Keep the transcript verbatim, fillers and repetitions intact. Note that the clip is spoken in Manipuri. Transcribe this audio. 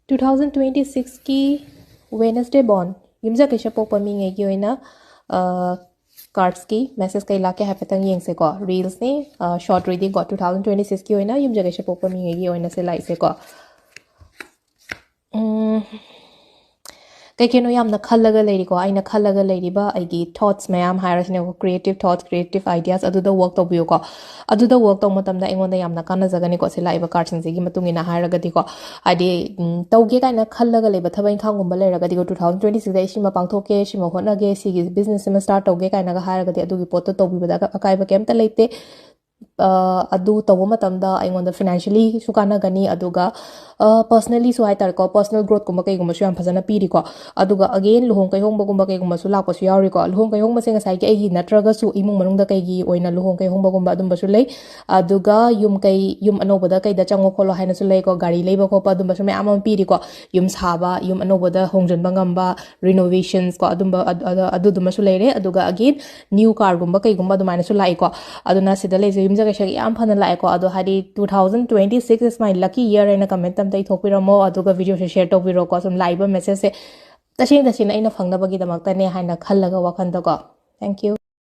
Two thousand twenty sixꯀꯤ Wednesday born ꯌꯨꯝꯖꯀꯩꯁ ꯄꯣꯛꯄ ꯃꯤꯉꯩꯒꯤ ꯑꯣꯏꯅ ꯀꯥꯔꯠꯁꯀꯤ ꯃꯦꯁꯦꯖ ꯀꯩ ꯂꯥꯛꯀꯦ ꯍꯥꯏꯐꯦꯠꯇꯪ ꯌꯦꯡꯁꯦꯀꯣ꯫ ꯔꯤꯜꯁꯅꯤ, ꯁꯣꯔꯠ ꯔꯤꯗꯤꯡ ꯀꯣ꯫ Two thousand twenty sixꯀꯤ ꯑꯣꯏꯅ ꯌꯨꯝꯖꯀꯩꯁ ꯄꯣꯛꯄ ꯃꯤꯉꯩꯒꯤ ꯑꯣꯏꯅ ꯁꯤ ꯂꯥꯛꯏꯁꯦꯀꯣ꯫ ꯎꯝ, ꯀꯩ ꯀꯩꯅꯣ ꯌꯥꯝꯅ ꯈꯜꯂꯒ ꯂꯩꯔꯤꯀꯣ꯫ ꯑꯩꯅ ꯈꯜꯂꯒ ꯂꯩꯔꯤꯕ ꯑꯩꯒꯤ ꯊꯣꯠꯁ ꯃꯌꯥꯝ ꯍꯥꯏꯔꯁꯤꯅꯦꯀꯣ, ꯀ꯭ꯔꯤꯌꯦꯇꯤꯞ ꯊꯣꯠꯁ, ꯀ꯭ꯔꯤꯌꯦꯇꯤꯞ ꯑꯥꯏꯗꯤꯌꯥꯁ, ꯑꯗꯨꯗ ꯋꯔꯛ ꯇꯧꯕꯤꯌꯨꯀꯣ꯫ ꯑꯗꯨꯗ ꯋꯔꯛ ꯇꯧꯕ ꯃꯇꯝꯗ ꯑꯩꯉꯣꯟꯗ ꯌꯥꯝꯅ ꯀꯥꯟꯅꯖꯒꯅꯤꯀꯣ, ꯁꯤ ꯂꯥꯛꯏꯕ ꯀꯥꯔꯠꯁꯤꯡꯁꯤꯒꯤ ꯃꯇꯨꯡ ꯏꯟꯅ ꯍꯥꯏꯔꯒꯗꯤꯀꯣ꯫ ꯍꯥꯏꯗꯤ, ꯎꯝ, ꯇꯧꯒꯦ ꯀꯥꯏꯅ ꯈꯜꯂꯒ ꯂꯩꯕ ꯊꯕꯛ ꯏꯪꯈꯥꯡꯒꯨꯝꯕ ꯂꯩꯔꯒꯗꯤꯀꯣ, two thousand twenty sixꯇ ꯑꯩ ꯁꯤꯃ ꯄꯥꯡꯊꯣꯛꯀꯦ, ꯁꯤꯃ ꯍꯣꯠꯅꯒꯦ, ꯁꯤꯒꯤ ꯕꯤꯖꯤꯅꯦꯁ ꯁꯤꯃ ꯁ꯭ꯇꯥꯔꯠ ꯇꯧꯒꯦ ꯀꯥꯏꯅꯒ ꯍꯥꯏꯔꯒꯗꯤ ꯑꯗꯨꯒꯤ ꯄꯣꯠꯇꯣ ꯇꯧꯕꯤꯕꯗ ꯑꯀꯥꯏꯕ ꯀꯩꯝꯇ ꯂꯩꯇꯦ꯫ ꯑ, ꯑꯗꯨ ꯇꯧꯕ ꯃꯇꯝꯗ ꯑꯩꯉꯣꯟꯗ ꯐꯤꯅꯥꯟꯁꯤꯌꯦꯜꯂꯤꯁꯨ ꯀꯥꯟꯅꯒꯅꯤ, ꯑꯗꯨꯒ ꯄꯔꯁꯅꯦꯜꯂꯤꯁꯨ ꯍꯥꯏꯇꯥꯔꯦꯀꯣ, ꯄꯔꯁꯅꯦꯜ ꯒ꯭ꯔꯣꯠꯀꯨꯝꯕ ꯀꯩꯒꯨꯝꯕꯁꯨ ꯌꯥꯝ ꯐꯖꯅ ꯄꯤꯔꯤꯀꯣ꯫ ꯑꯗꯨꯒ ꯑꯒꯦꯟ ꯂꯨꯍꯣꯡ ꯀꯩꯍꯣꯡꯕꯒꯨꯝꯕ ꯀꯩꯒꯨꯝꯕꯁꯨ ꯂꯥꯛꯄꯁꯨ ꯌꯥꯎꯔꯤꯀꯣ꯫ ꯂꯨꯍꯣꯡ ꯀꯩꯍꯣꯡꯕꯁꯦ ꯉꯁꯥꯏꯒꯤ ꯑꯩꯒꯤ ꯅꯠꯇ꯭ꯔꯒꯁꯨ ꯏꯃꯨꯡ ꯃꯅꯨꯡꯗ ꯀꯩꯒꯤ ꯑꯣꯏꯅ ꯂꯨꯍꯣꯡ ꯀꯩꯍꯣꯡꯕꯒꯨꯝꯕ ꯑꯗꯨꯝꯕꯁꯨ ꯂꯩ꯫ ꯑꯗꯨꯒ ꯌꯨꯝ ꯀꯩ, ꯌꯨꯝ ꯑꯅꯧꯕꯗ ꯀꯩꯗ ꯆꯪꯉꯣ ꯈꯣꯠꯂꯣ ꯍꯥꯏꯅꯁꯨ ꯂꯩꯀꯣ, ꯒꯥꯔꯤ ꯂꯩꯕ ꯈꯣꯠꯄ ꯑꯗꯨꯝꯕꯁꯨ ꯃꯌꯥꯝ ꯑꯃ ꯄꯤꯔꯤꯀꯣ꯫ ꯌꯨꯝ ꯁꯥꯕ, ꯌꯨꯝ ꯑꯅꯧꯕꯗ ꯍꯣꯡꯖꯤꯟꯕ ꯉꯝꯕ, ꯔꯤꯅꯣꯚꯦꯁꯟꯁ ꯀꯣ, ꯑꯗꯨꯝꯕ ꯑꯗꯨ- ꯑꯗꯨ- ꯑꯗꯨꯗꯨꯃꯁꯨ ꯂꯩꯔꯦ꯫ ꯑꯗꯨꯒ ꯑꯒꯦꯟ ꯅ꯭ꯌꯨ ꯀꯥꯔꯒꯨꯝꯕ ꯀꯩꯒꯨꯝꯕ ꯑꯗꯨꯃꯥꯏꯅꯁꯨ ꯂꯥꯛꯏꯀꯣ꯫ ꯑꯗꯨꯅ ꯁꯤꯗ ꯂꯩꯁꯦ ꯌꯨꯝꯖꯀꯩꯁꯒꯤ ꯌꯥꯝ ꯐꯅ ꯂꯥꯛꯑꯦꯀꯣ꯫ ꯑꯗꯣ ꯍꯥꯏꯗꯤ two thousand twenty six is my lucky year ꯍꯥꯏꯅ ꯀꯃꯦꯟꯠ ꯑꯝꯇ ꯏꯊꯣꯛꯄꯤꯔꯝꯃꯣ, ꯑꯗꯨꯒ ꯚꯤꯗꯤꯑꯣꯁꯦ ꯁꯦꯌꯔ ꯇꯧꯕꯤꯔꯣꯀꯣ꯫ ꯁꯨꯝ ꯂꯥꯛꯏꯕ ꯃꯦꯁꯦꯖꯁꯦ ꯇꯁꯦꯡ ꯇꯁꯦꯡꯅ ꯑꯩꯅ ꯐꯪꯅꯕꯒꯤꯗꯃꯛꯇꯅꯦ ꯍꯥꯏꯅ ꯈꯜꯂꯒ ꯋꯥꯈꯜꯗꯀꯣ꯫ Thank you.